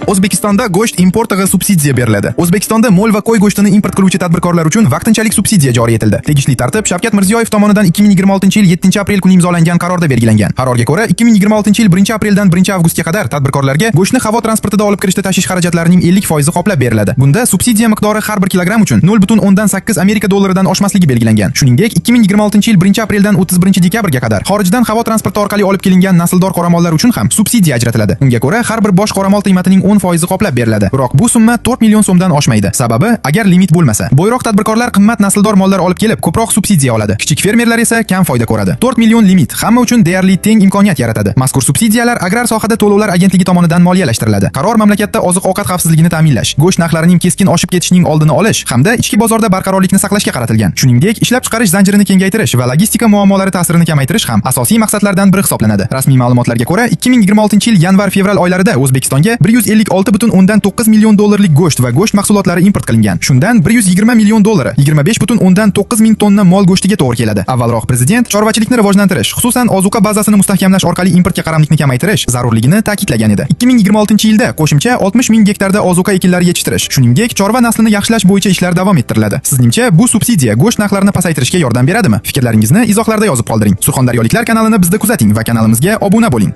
O'zbekistonda go'sht importiga subsidiya beriladi. O'zbekistonda mol va qo'y go'shtini import qiluvchi tadbirkorlar uchun vaqtinchalik subsidiya joriy etildi. Tegishli tartib Shavkat Mirziyoyev tomonidan 2026-yil 7-aprel kuni imzolangan qarorda belgilangan. Qarorga ko'ra, 2026-yil 1-apreldan 1-avgustga qadar tadbirkorlarga go'shtni havo transportida olib kirishda tashish xarajatlarining 50% qoplab beriladi. Bunda subsidiya miqdori har bir kilogramm uchun 0,8 Amerika dollaridan oshmasligi belgilangan. Shuningdek, 2026-yil 1-apreldan 31-dekabrga qadar xorijdan havo transporti orqali olib kelingan nasldor qoramollar uchun ham subsidiya ajratiladi. Unga ko'ra, har bir bosh qoramol qiymatining 10% qoplab beriladi. Biroq bu summa 4 million so'mdan oshmaydi. Sababi, agar limit bo'lmasa, boyroq tadbirkorlar qimmat nasldor mollar olib kelib, ko'proq subsidiya oladi. Kichik fermerlar esa kam foyda ko'radi. 4 million limit hamma uchun deyarli teng imkoniyat yaratadi. Mazkur subsidiyalar Agrar sohada to'lovlar agentligi tomonidan moliyalashtiriladi. Qaror mamlakatda oziq-ovqat xavfsizligini ta'minlash, go'sht narxlarining keskin oshib ketishining oldini olish hamda ichki bozorda barqarorlikni saqlashga qaratilgan. Shuningdek, ishlab chiqarish zanjirini kengaytirish va logistika muammolari ta'sirini kamaytirish ham asosiy maqsadlardan biri hisoblanadi. Rasmiy ma'lumotlarga ko'ra, 2026-yil yanvar-fevral oylarida O'zbekistonga 156,9 million dollarlik go'sht va go'sht mahsulotlari import qilingan. Shundan 120 million dollari 25,9 ming tonna mol go'shtiga to'g'ri keladi. Avvalroq prezident chorvachilikni rivojlantirish, xususan ozuqa bazasini mustahkamlash orqali importga qaramlikni kamaytirish zarurligini ta'kidlagan edi. 2026-yilda qo'shimcha 60 ming gektarda ozuqa ekinlari yetishtirish, shuningdek, chorva naslini yaxshilash bo'yicha ishlar davom ettiriladi. Sizningcha, bu subsidiya go'sht narxlarini pasaytirishga yordam beradimi? Fikrlaringizni izohlarda yozib qoldiring. Surxondaryoliklar kanalini bizda kuzating va kanalimizga obuna bo'ling.